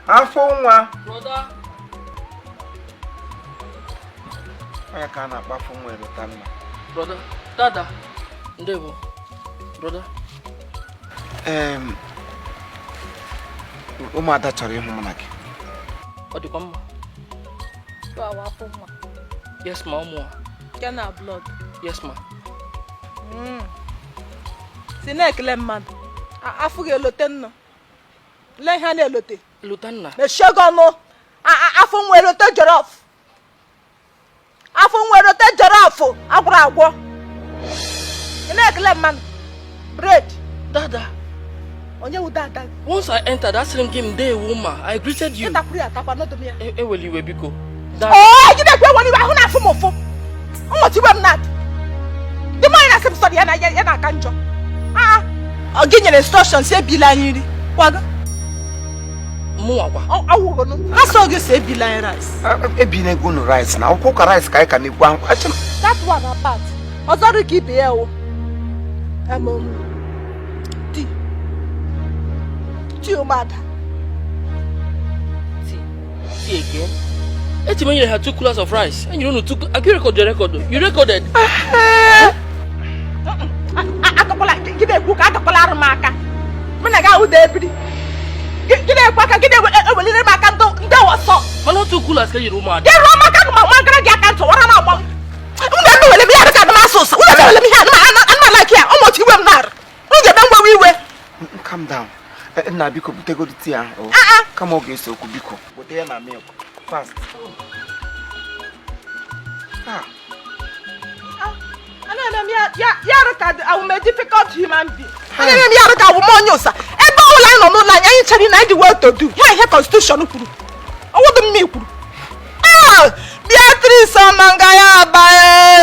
Afọ nwa. Brother. Onye ka a na-akpọ afọ nwa erota nna. Brother. Dada. Ndewo. Brother. Ụmụada chọrọ ịhụ mụ na gị. Ọ dịkwa mma. Afọ nwa. Yes ma, ụmụ. Nke na blood. Yes ma. Si na-ekele mmadụ. Afọ ga-elote nna. Lee ihe a na-elote. Elota nna. Mechie gị ọnụ. Afọ nwa elote jollof. Afọ nwa elote jollof agwọrọ agwọ. Ị na-ekele mmadụ. Bread. Dada. Onye wụ dada? Once I entered, asịrị m gị ndewo ma. I greeted you. Ịtakwuru ya atakwa n'ọdụ m ya. Ewela iwe biko. Dada. Oo, gị na-ekwu ewela iwe, ahụ na-afụ m ụfụ. Ụmụtiwe m na-adị. Ndị mmanya na-asị m sọrọ ya na ya na-aka njọ. Aa, ọ gị nyere instruction si ebila anyị nri. Kwago. Mụnwa kwa. Awụghị ha sọ gị si ebila anyị rice. Ebina ego unu rice na akwụkwọ ụka rice ka anyị ka na-ekwu ahụ. That one apart. Ọzọ dị ka ibe ya wụ. Tea. Tea ụmụada. Tea. Tea again? Echi m enyere ha 2 coolers of rice. Enyere unu 2. Are you recorded? Record. You recorded. Agakwala gị na-ekwu ka agakwala arụ m aka. Mụ na gị ahụ da ebiri. Gị na-ekwu aka gị na-ewelire m aka ndị ọsọ. Mana 2 coolers ka enyere ụmụada. Gị rụọ m aka gị ma nwa gara gị aka ntụ wara m agba m. Unu emewele m ihe adịka adị m asụ ụsụ. Unu emewele m ihe anụmanụ aka ya. Ụmụ otu iwe m na-arụ. Unu ga-eme mgbewe iwe. Calm down. Nna biko butegodi tii ahụ. Kama ọ ga-ese okwu biko. Weta ya na milk. Fast. Ya arụ ka awụ m a difficult human being. Ana m ya arụ ka awụ m onye ụsa. Ebe ọbụla anyị nọ n'ụlọ anyị, anyị chere na anyị dị well to do. Ya ihe constitution kwuru. Ọwụdụ mma kwuru. Beatrice ọmanga ya aba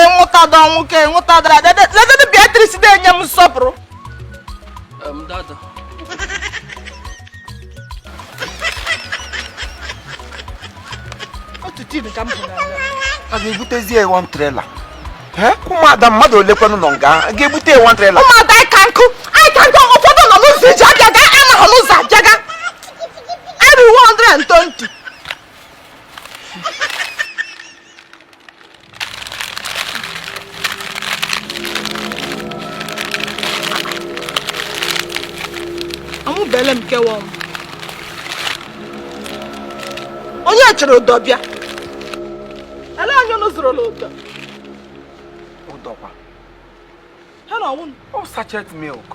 nwụtado nwoke nwụtadara. Lezedu Beatrice na-enye m nsọpụrụ. Dada. Otu tin ka m bụ n'anya. A ga-ebutezi ya one trailer. Ụmụada mmadụ ole kwanụ nọ nga a ga-ebute ya one trailer. Ụmụada anyị ka nkụ, anyị ka nkụ, ụfọdụ nọ n'ụzọ iji abịaga, amaghị n'ụzọ abịaga. Every 120. Amụbele m kewa m. Onye chọrọ ụdọ bịa? Ele onye unu zụrụla ụdọ? Ụdọ kwa. Ha na ọnwụ. Oh, sachet milk.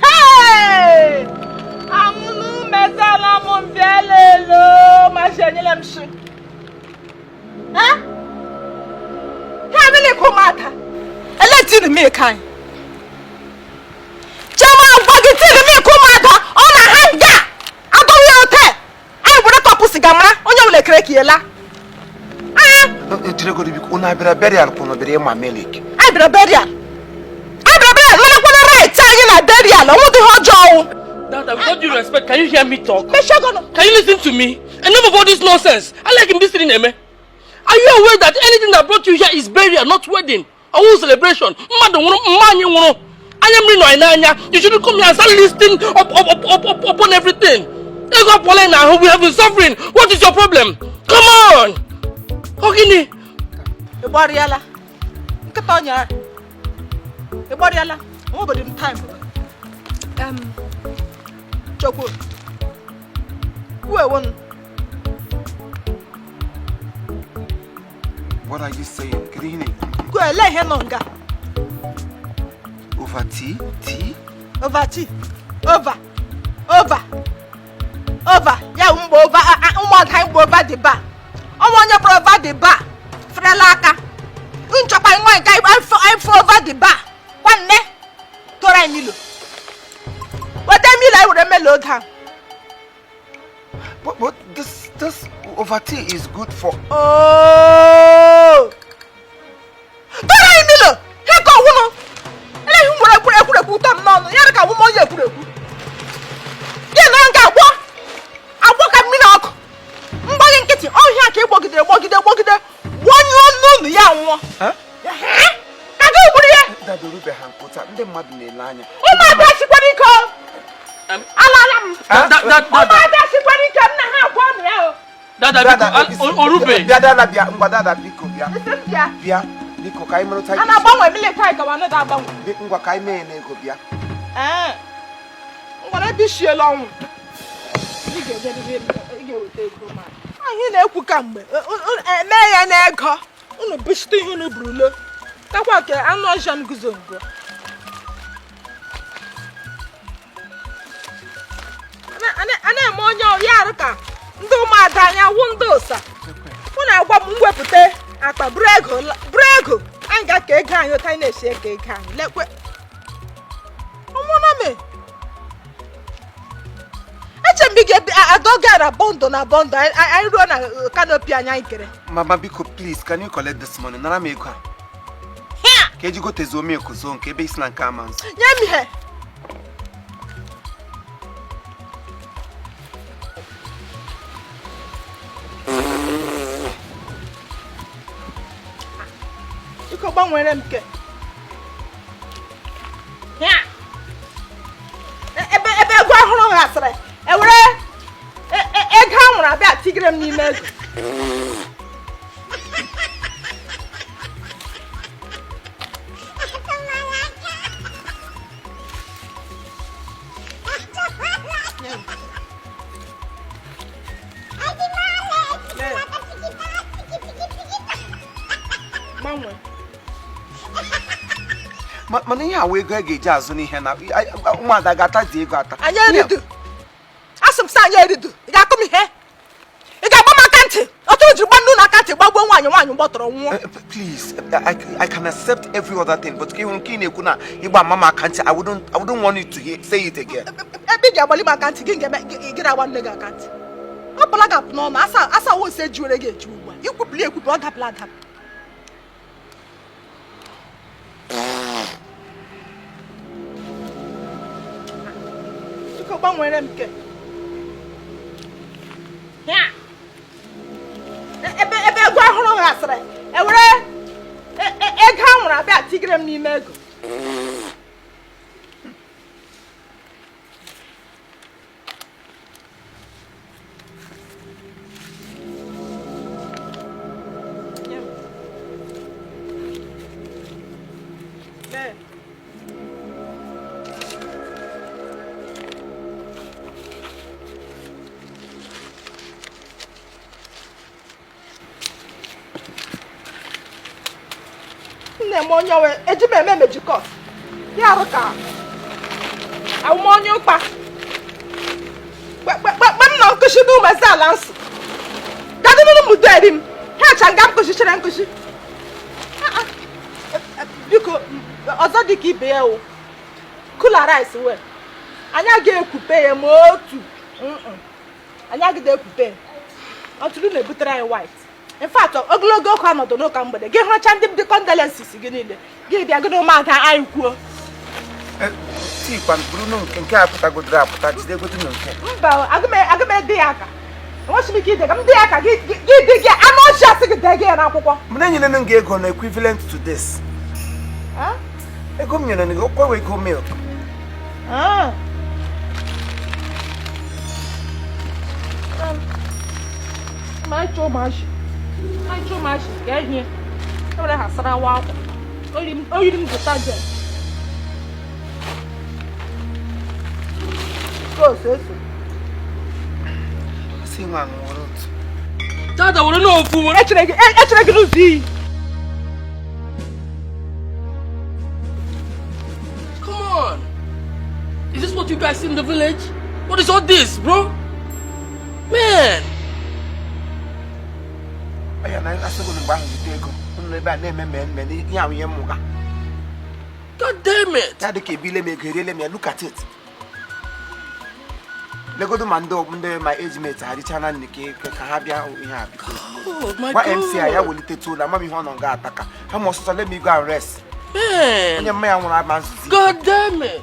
Hey! Amụnụ mezala m mbịa lelo ma si enyela m shi. Ha? Ha milk ụmụada. Ele tiri milk anyị. Chioma gwa gị tiri milk ụmụada ọ na ha nga adọghị ya ote. Anyị were kọpụ siga mara onye ọbụla ekere ka yela. Echeregodi biko, unu abịara burial ka unu bịara ịma milk? Anyị bịara burial. Anyị bịara burial, mana right anyị na burial, ọ nwụdị ihe ọjọọ wụ. Dada, with all due respect, can you hear me talk? Mechie gị ọnụ. Can you listen to me? Enough of all this nonsense. I like him this thing, Eme. Are you aware that anything that brought you here is burial, not wedding? Our celebration. Mmadụ nwụrụ, mma anyị nwụrụ. Anya mmiri nọ anyị n'anya. You shouldn't come here and start listing up, up, up, up, up, upon everything. Ego apụọla na ahụ, we have been suffering. What is your problem? Come on! Ọ gịnị? Ị gbarịala. Nkịta ọnya. Ị gbarịala. Nobody m time. Chukwu. Who won? What are you saying? Kedu ihe na-ekwu? Go ele ihe nọ nga. Over tea? Tea? Over tea. Over. Over. Over. Ya mgbe over, ụmụada mgbe over the bar. Ọnwa onye bụrụ over the bar. Ferela aka. Nchọkwa nwa nke anyị over the bar. Nwanne tụrụ anyị Milo. Weta Milo anyị were melo down. But this over tea is good for. Oh! Tụrụ anyị Milo. Ihe ka ọwụnụ. Eleghị m were ekwurekwu ụtọ m n'ọnụ. Ya dị ka awụm onye ekwurekwu. Gị nọ nga agbọ. Agbọ ka mmiri ọkụ. Mgbaghi nkịtị, ọhịa ka ị gbọgidere gbọgide gbọgide. Gbọnyụọ n'ụlọ ya nwụọ. Ka gị gburu ya. Dada orube ha nkụta, ndị mmadụ na-ele anya. Ụmụada sikwara ike o. Alala m. Dada. Ụmụada sikwara ike Dada, biko, orube. Bịa dada, bịa ngwa dada, biko bịa. Isi m bịa. Bịa biko ka anyị merụta. A na-agbanwe milk anyị ka anaghị agbanwe? Ngwa, ka anyị mee n'ego, bịa. Ee, ngwara ebe ishiela ọnwụ, ị ga-ejerịrị, ị ga-eweta ego. Ma anyị na-ekwu kamgbe eme ya n'ego unu bishite ihe unu burulo takwa nke anụ ọhịa nguzo ngo. A na-eme onye ya arụ ka ndị ụmụada anya wụ ndị ụsa. Unu agwa m mwepụta akpa buru ego, buru ego anyị ga-aka ego anyị otu anyị na-esi eke ego anyị. Lekwe ọmụna me eche m ị ga-adọga na bundle na bundle anyị ruo na canopy anyị anyị kere. Mama, biko, please, can you collect this money? Nara m ego a ka eji gotezuo milk zuo nke ebe isi na nke ama nso. Nye m ihe. Biko gbanwere m ke. Ya. Ebe ego ọhụrụ ghasịrị ewere ego a nwụrụ abịa tigere m n'ime ego. Gbanwee. Mana ihe awa ego a ga-eji azụ n'ihe na ụmụada ga-atazi ego ata. Anyị eridu, asị m sị anyị eridu. Ị ga-akụ m ihe, ị ga-agba m aka ntị otu o jiri gba nnu na aka ntị gbagbuo nwaanyị, nwaanyị gbọtọrọ nwụọ. Please, I can accept every other thing, but ka ịhụ nke ị na-ekwu na ịgba mama aka ntị, I wouldn't want you to hear, say it again. Ebe ị ga-agbali m aka ntị gị ga-eme gị na-agba nne gị aka ntị, ọ bụla ga-apụ n'ọnụ asa asa wo ose ejiwere gị eji ugbu a ikwupụli ekwupụ, ọ dapụla adapụ. Biko gbanwere m ke. Ya. Ebe ego ọhụrụ ghasịrị ewere ego a nwụrụ abịa tigere m n'ime ego. Nye m. Lee. M na-eme onye onwe eji m eme mejikọt ya arụ ka awụm onye ụkpa kpekpekpe m nọ nkụchi n'ụmụezi ala nsị gadịnụrụ m eri m ha cha nga m kụchichara nkụchi. Ah, ah. Biko, ọzọ dị ka ibe ya o cooler rice wee anyị agaghị ekwupe ya ma otu. Anyị agaghị ekwupe ya ọtụrụ na-ebutere anyị white. In fact, ogologo oge ọnọdụ n'ụka mgbede gị hụcha ndị ndị condolences gị niile gị bịa gị na ụmụada anyị kwuo. Tii kwan buru nụ nke a pụtagodoro apụta, jidegodinu nke. Mba, aga m ede ya aka, enweghị m ike ide ka m dị ya aka gị gị dị gị anụ ọchị asị gị dee gị ya n'akwụkwọ. M na-enyere gị ego na equivalent to this. Ah? Ego m nyere gị okwewe ego milk. Ah. Ma ịchọ ụmụazị, ma ịchọ ụmụazị ka ehie ewere ha sarawa akwa o yiri m detergent ka ose eso. Si nwa ṅụrụ otu. Dada, were n'ofu were. Echere gị n'ụzọ iyi. Come on. Is this what you guys see in the village? What is all this, bro? Man. Ya na asịgụ mgbe ahụ zite ego unu ebe a na-eme mmemme ihe ahụ ihe mmụga. God damn it. Ya dị ka ebile m ego eriele m ya. Look at it. Legodo ma ndị ma age mate ha richana nne ka ha bịa ihe a, biko. Oh my Gwa God. MC a ya welite tolu ama m ihe ọ nọ nga ataka ha ma ọsọsọ. Let me go and rest. Man. Onye mma ya nwụrụ ama nzuzi. God damn it.